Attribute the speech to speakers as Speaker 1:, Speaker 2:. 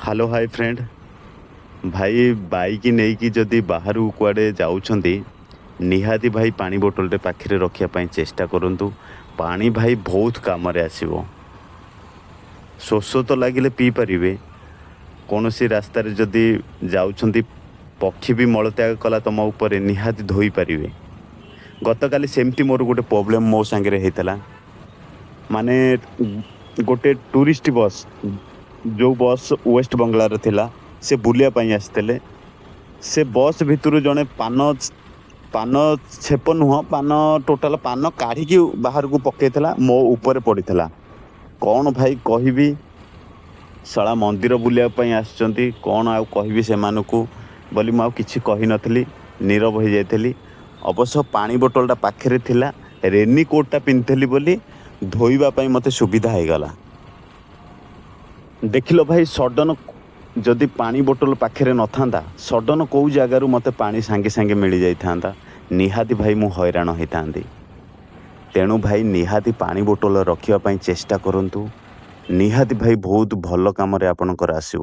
Speaker 1: Hello, high friend. ଭାଇ, bike ନେଇକି ଯଦି ବାହାରକୁ କୁଆଡ଼େ ଯାଉଛନ୍ତି, ନିହାତି ଭାଇ ପାଣି ବୋଟଲଟେ ପାଖରେ ରଖିବା ପାଇଁ ଚେଷ୍ଟା କରନ୍ତୁ। ପାଣି ଭାଇ ବହୁତ କାମରେ ଆସିବ। ଶୋଷ ତ ଲାଗିଲେ ପିଇପାରିବେ। କୌଣସି ରାସ୍ତାରେ ଯଦି ଯାଉଛନ୍ତି, ପକ୍ଷୀ ବି ମଳତ୍ୟାଗ କଲା ତୁମ ଉପରେ, ନିହାତି ଧୋଇପାରିବେ। ଗତକାଲି ସେମିତି ମୋର ଗୋଟେ ପ୍ରୋବ୍ଲେମ୍ ମୋ ସାଙ୍ଗରେ ହେଇଥିଲା। ମାନେ ଗୋଟେ ଟୁରିଷ୍ଟ ବସ୍, ଯେଉଁ ବସ୍ ୱେଷ୍ଟ ବଙ୍ଗଳାର ଥିଲା, ସେ ବୁଲିବା ପାଇଁ ଆସିଥିଲେ। ସେ ବସ୍ ଭିତରୁ ଜଣେ ପାନ ପାନ ଛେପ ନୁହଁ, ପାନ ଟୋଟାଲ ପାନ କାଢ଼ିକି ବାହାରକୁ ପକେଇଥିଲା, ମୋ ଉପରେ ପଡ଼ିଥିଲା। କ'ଣ ଭାଇ କହିବି? ଶଳା ମନ୍ଦିର ବୁଲିବା ପାଇଁ ଆସିଛନ୍ତି, କ'ଣ ଆଉ କହିବି ସେମାନଙ୍କୁ ବୋଲି ମୁଁ ଆଉ କିଛି କହିନଥିଲି, ନୀରବ ହେଇଯାଇଥିଲି। ଅବଶ୍ୟ ପାଣି ବୋଟଲଟା ପାଖରେ ଥିଲା, ରେନିକୋଟ୍ଟା ପିନ୍ଧିଥିଲି ବୋଲି ଧୋଇବା ପାଇଁ ମୋତେ ସୁବିଧା ହେଇଗଲା। ଦେଖିଲ ଭାଇ, ସଡ଼ନ ଯଦି ପାଣି ବୋଟଲ ପାଖରେ ନଥାନ୍ତା, ସଡ଼ନ କେଉଁ ଜାଗାରୁ ମୋତେ ପାଣି ସାଙ୍ଗେ ସାଙ୍ଗେ ମିଳିଯାଇଥାନ୍ତା, ନିହାତି ଭାଇ ମୁଁ ହଇରାଣ ହେଇଥାନ୍ତି। ତେଣୁ ଭାଇ, ନିହାତି ପାଣି ବୋଟଲ ରଖିବା ପାଇଁ ଚେଷ୍ଟା କରନ୍ତୁ। ନିହାତି ଭାଇ ବହୁତ ଭଲ କାମରେ ଆପଣଙ୍କର ଆସିବ।